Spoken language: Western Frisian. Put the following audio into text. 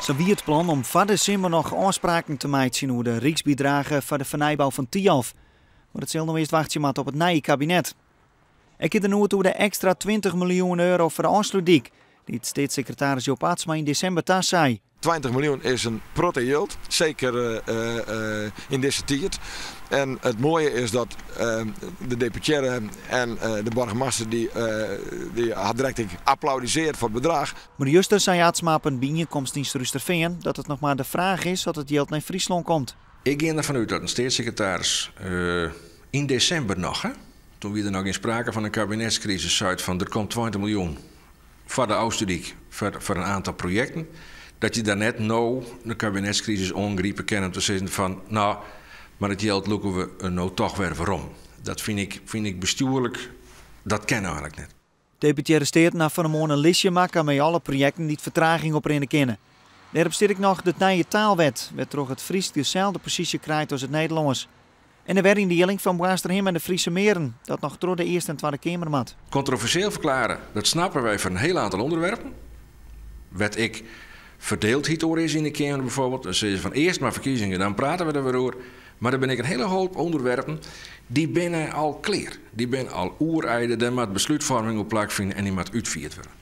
Sa wie it plan om foar de simmer noch ôfspraken te meitsjen oer de ryksbydrage foar de fernijbou fan Thialf. Mar it sil no earst wachtsje moatte op it nije kabinet. Ek is der noed oer de ekstra 20 miljoen euro foar de Ofslútdyk, dy't steatssekretaris Joop Atsma yn desimber tasei. 20 miljoen is in protte jild, seker yn dizze tiid. En it moaie is dat de deputearre en de boargemaster dy ha direkt ek applaudiseard foar it bedrach. Mar juster sei Atsma op in byienkomst yn Surhústerfean dat it noch mar de fraach is oft it jild nei Fryslân komt. Ik gean derfan út dat in steatssekretaris yn desimber noch, hè, toen wie der noch gjin sprake fan in kabinetskrisis, seit fan der komt 20 miljoen foar de Ofslútdyk foar in aantal projekten, dat je dan net no de kabinetskrisis oangripe kinne om te sizzen fan no, mar it jild lûke we no toch wer werom. Dat fyn ik bestjoerlik, dat kin eigenlik net. Deputearre Steaten ha fan 'e moarn in listje makke mei alle projekten dy't fertraging oprinne kinne. Dêrop stiet ek noch de nije taalwet, wêrtroch it Frysk deselde posysje krijt as it Nederlânsk. En de weryndieling fan Boarnsterhim en de Friese Meren, dat noch troch de Earste en Twadde Keamer moat. Kontroversjeel ferklearre, dat snappe wy foar in hiel oantal ûnderwerpen. Wêr't ek ferdeeldheid oer is yn de Keamer bijvoorbeeld. Dan sizze fan earst mar ferkiezingen, dan prate we der wer oer. Mar der binne ek in hiele hoop ûnderwerpen dy binne al klear. Dy binne al oereide, dêr moat beslútfoarming oer plakfine en dy moat útfierd wurde.